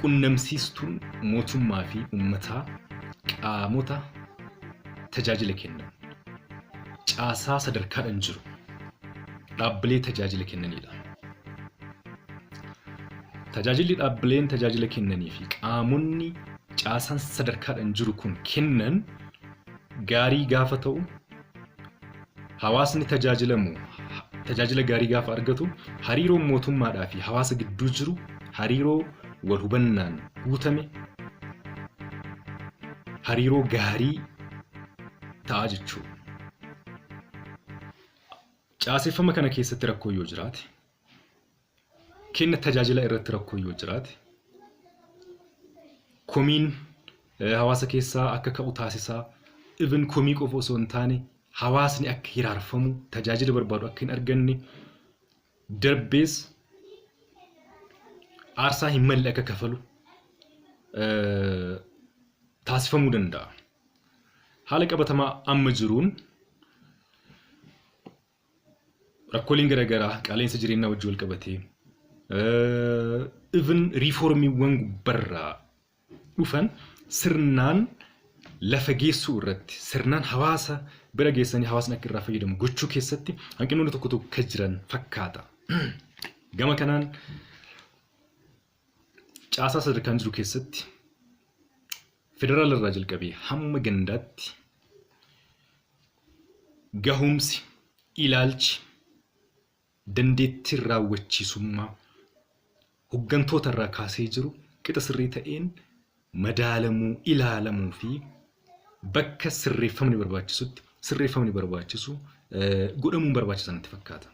Qunnamsiistuun mootummaa fi uummataa qaamota tajaajila kennan, caasaa sadarkaadhaan jiru, dhaabbilee tajaajila kennanidha. Tajaajilli dhaabbileen tajaajila kennanii fi qaamonni caasaan sadarkaadhaan jiru kun kennan gaarii gaafa ta'u, hawaasni tajaajilamu tajaajila gaarii gaafa argatu, hariiroon mootummaadhaa fi hawaasa gidduu jiru hariiroo wal hubannaan guutame, hariiroo gaarii ta'a jechuudha. Caaseffama kana keessatti rakkoo yoo jiraate, kenna tajaajila irratti rakkoo yoo jiraate, komiin hawaasa keessaa akka ka'u taasisaa. Even komii qofa osoo hin taane, hawaasni akka hiraarfamu, tajaajila barbaadu akka hin arganne, darbees aarsaa hin malle akka kafalu taasifamuu danda'a. Haala qabatamaa amma jiruun rakkooleen garaagaraa qaala'insa jireenyaa wajjin wal qabatee, even riifoormiiwwan gubbarraa dhufan sirnaan lafa geessuu irratti, sirnaan hawaasa bira geessanii hawaasni akka irraa fayyadamu gochuu keessatti hanqinoonni tokko tokko kan jiran fakkaata. Gama kanaan caasaa sadarkaan jiru keessatti federaala irraa jalqabee hamma gandaatti gahumsi, ilaalchi, dandeettiin raawwachiisummaa hoggantoota irraa kaasee jiru qixa sirrii ta'een madaalamuu, ilaalamuu fi bakka sirreeffamni barbaachisutti sirreeffamni barbaachisu godhamuun barbaachisaa natti fakkaata.